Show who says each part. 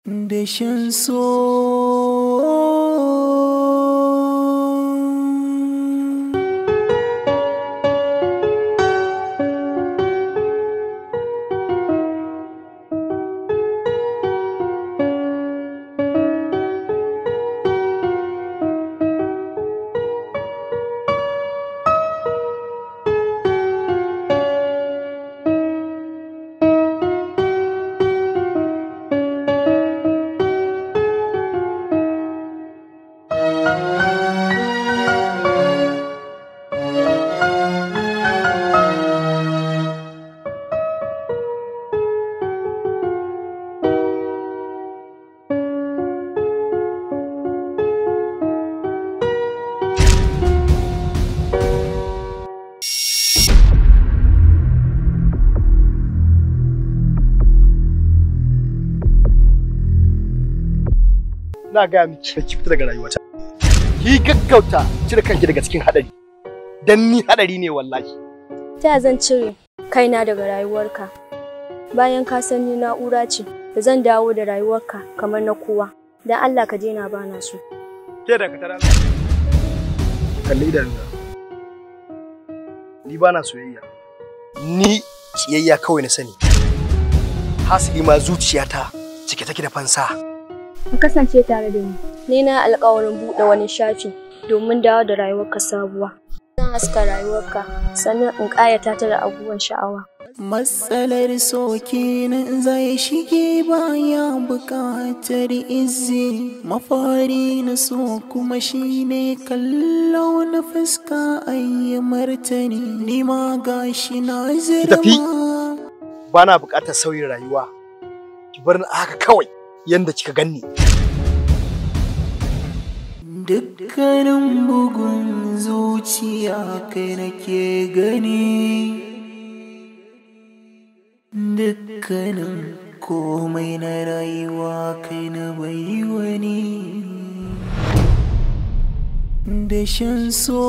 Speaker 1: Dashen so.
Speaker 2: Na gaya miki ki fita daga rayuwata. Ki gaggauta cire kanki daga cikin hadari. Dan ni hadari ne wallahi.
Speaker 3: Ta zan cire kaina daga rayuwarka? Bayan ka san ni na'ura ce da zan dawo da rayuwarka kamar na kowa. Dan Allah ka daina bana so.
Speaker 2: Ke da ka tara. Kalli idanuna. Ni bana soyayya. Ni kiyayya kawai na sani. Hasili ma zuciyata cike take da fansa.
Speaker 3: Ka kasance tare da ni. Ni na alƙawarin buɗe wani shafi domin dawo da rayuwarka sabuwa. Zan haska rayuwarka sannan in ƙayata ta da abubuwan sha'awa.
Speaker 1: Matsalar so kenan zai shige baya buƙatar izini. Mafari na so kuma shine kallo na fuska ayi martani. Ni ma gashi na
Speaker 2: Ki tafi.
Speaker 1: zirma.
Speaker 2: Bana buƙatar sauyin rayuwa. Ki bar ni a haka kawai yanda kika ganni.
Speaker 1: Dukkanin bugun zuciya kai nake gani. Dukkanin komai na rayuwa kai na bai wani. Dashen so.